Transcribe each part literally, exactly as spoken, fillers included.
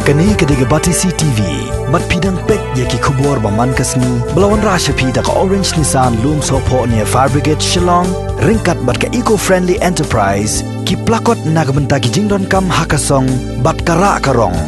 Kane ka dei ka Batesi T V. Bad phi dang peit ïa ki khubor ba man ka sngi ba la wanrah sha phi da ka Orange Nissan Lumsohphoh near Fire Brigade Shillong, ryngkat bad ka Eco Friendly Enterprise, ki plakot na ka bynta ki jingdonkam ha ka song bad ka rah ka rong.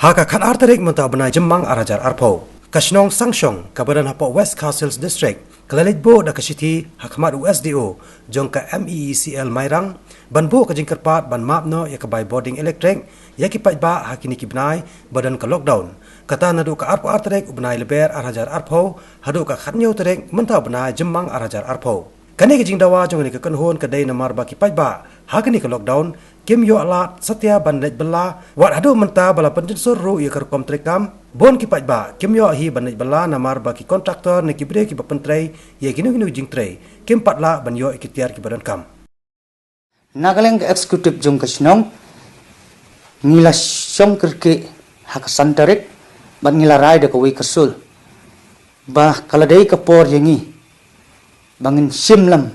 Ha ka khatar tarik mynta u bnai Jymmang ar hajar arphew, ka shnong Sangshong kaba don hapoh West Khasi Hills District ka la leit buh da ka shithi ha khmat u S D O jong ka M E E C L Mairang ban buh ka jingkyrpad ban map noh ïa ka bai bording elektrik ïa ki paidbah ha kine ki bnai ba don ka lockdown, kata naduh ka arphew ar tarik u bnai Lber ar hajar arphew haduh ka khathynñiew tarik mynta u bnai Jymmang ar hajar arphew. Kane ka jingdawa jong kane ka kynhun ka dei namar ba ki paidbah ha kane ka lockdown kim ïoh lad satia ban leit bylla, wat haduh mynta ba la pynjynsur ruh ïa ka rukom treikam, bun ki paidbah kim ïoh hi ban leit bylla namar ba ki kontraktor ne ki briew kiba pyntrei ïa kino kino ki jingtrei kim pat lah ban ïoh ïa ki tiar kiba donkam. Na ka liang ka executive jong ka shnong, ngi la shong kyrkieh ha ka san tarik bad ngi la rai da kawei ka sur ba ka la dei ka por ïa ngi ba ngin shim lem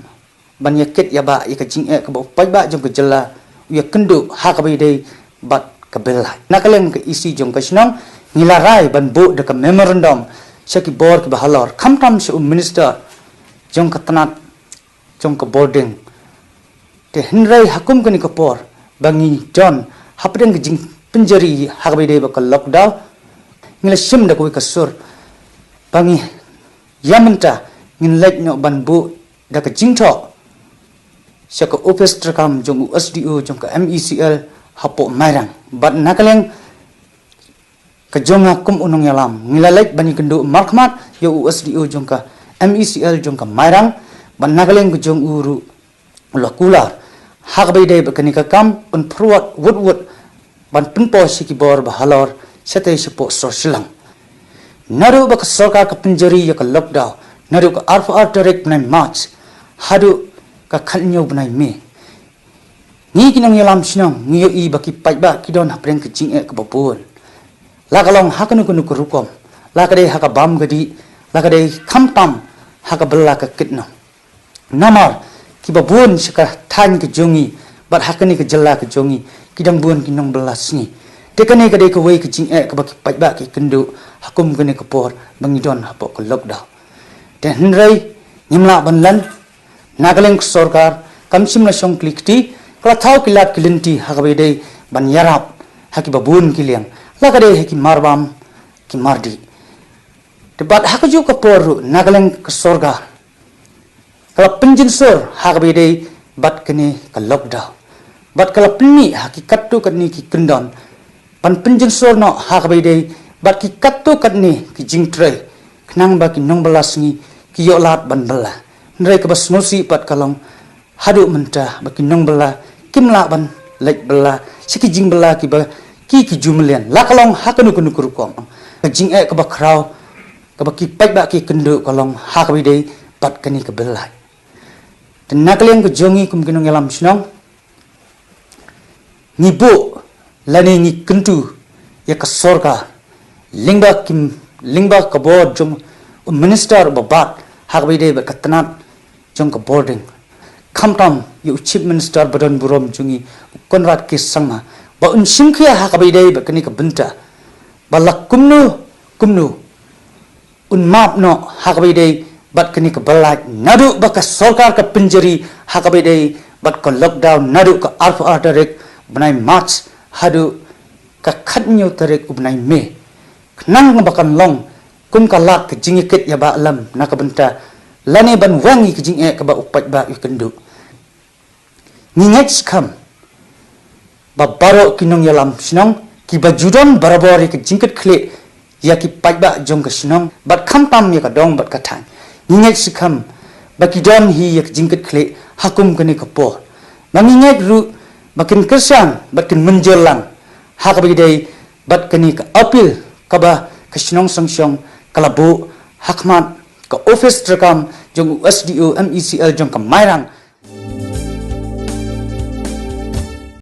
ban ïa kit ïa ba ïa ka jingeh kaba u paidbah jong ka jylla u ïa kynduh ha kaba ïadei bad ka bill. Na ka liang ka E C jong ka shnong, ngi la rai ban buh da ka memorandum sha ki bor kiba halor, khamtam sha u minister jong ka tnat jong ka bording. Te hynrei ha kum kane ka por ba ngi don hapdeng ka jingpynjari ha kaba ïadei bad ka lockdown, ngi la shim da kawei ka sur ba ngi ïa mynta ngin leit noh ban buh da ka jingthoh sha ka ophis treikam jong u S D O jong ka M E C L hapoh Mairang. Bad na ka liang ka jong nga kum u nongïalam, ngi la leit ban ïakynduh markhmat ïa u S D O jong ka M E C L jong ka Mairang, bad na ka liang ka jong u ruh u la kular ha kaba ïadei bad kane ka kam un pyrwat wut wut ban pynpoi sha ki bor ba halor shatei shapoh sor Shillong. Naduh ba ka sorkar ka pynjari ïa ka lockdown naduh ka arphew ar tarik bnai March haduh ka khathynñiew bnai May, ngi ki nongïalam shnong ngi ïohi ba ki paidbah ki don hapdeng ka jingeh kaba bun, la ka long ha kano kano ka rukom, la ka dei ha ka bam ka dih, la ka dei khamtam ha ka bylla ka kit noh. Namar kiba bun sha ka thaiñ ka jong ngi bad ha kane ka jylla ka jong ngi ki dang bun ki nongbylla sngi. Te kane ka dei kawei ka jingeh kaba ki paidbah ki kynduh ha kum kane ka por ba ngi don hapoh ka lockdown. Te hynrei ngim lah ban len, na ka liang ka sorkar kam shym la shong kli kti, ka la thaw ki lad ki lynti ha kaba ïadei ban ïarap ha kiba bun ki liang, la ka dei ha ki marbam ki mardih. Te bad ha kajuh ka por ruh na ka liang ka sorkar ka la pynjynsur ha kaba ïadei bad kane ka lockdown, bad ka la pynmih ha ki katto katne ki kyndon ban pynjynsur noh ha kaba ïadei bad ki katto katne ki jingtrei, khnang ba ki nongbylla sngi ki ïoh lad ban bylla. Hynrei kaba sngewsih pat ka long haduh mynta ba ki nongbylla kim lah ban leit bylla sha ki jingbylla kiba ki ki ju mlien, la ka long ha kano kano ka rukom. Ka jingeh kaba khraw kaba ki paidbah ki kynduh ka long ha kaba ïadei bad kane ka bylla. Te na ka liang ka jong ngi kum ki nongïalam shnong, ngi buh lane ngi kyntu ïa ka sorkar, lyngba kim, lyngba ka bor jong u minister uba bat ha kaba ïadei bad ka tnat jong ka bording, khamtam ïa u chief minister ba don burom jong ngi, u Conrad K Sangma, ba un shim khia ha kaba ïadei bad kane ka bynta, ba la kumno kumno un map noh ha kaba ïadei bad kane ka bylla, naduh ba ka sorkar ka pynjari ha kaba ïadei bad ka lockdown naduh ka arphew ar tarik bnai March haduh ka khathynñiew tarik u bnai May, khnang ba kan long kum ka lad ka jingïakit ïa ba lem na ka bynta lane ban weng ïa ka jingeh kaba u paidbah u kynduh. Ngi ngeit skhem ba baroh ki nongïalam shnong kiba ju don barabor ïa ka jingkitkhlieh ïa ki paidbah jong ka shnong bad khamtam ïa ka dong bad ka thaiñ. Ngi ngeit skhem ba ki don hi ïa ka jingkitkhlieh ha kum kane ka por. Ba ngi ngeit ruh ba kin kyrshan bad kin mynjur lang ha kaba ïadei bad kane ka appeal kaba ka shnong Sangshong ka la buh ha khmat ka ophis treikam jong u S D O M E C L jong ka Mairang.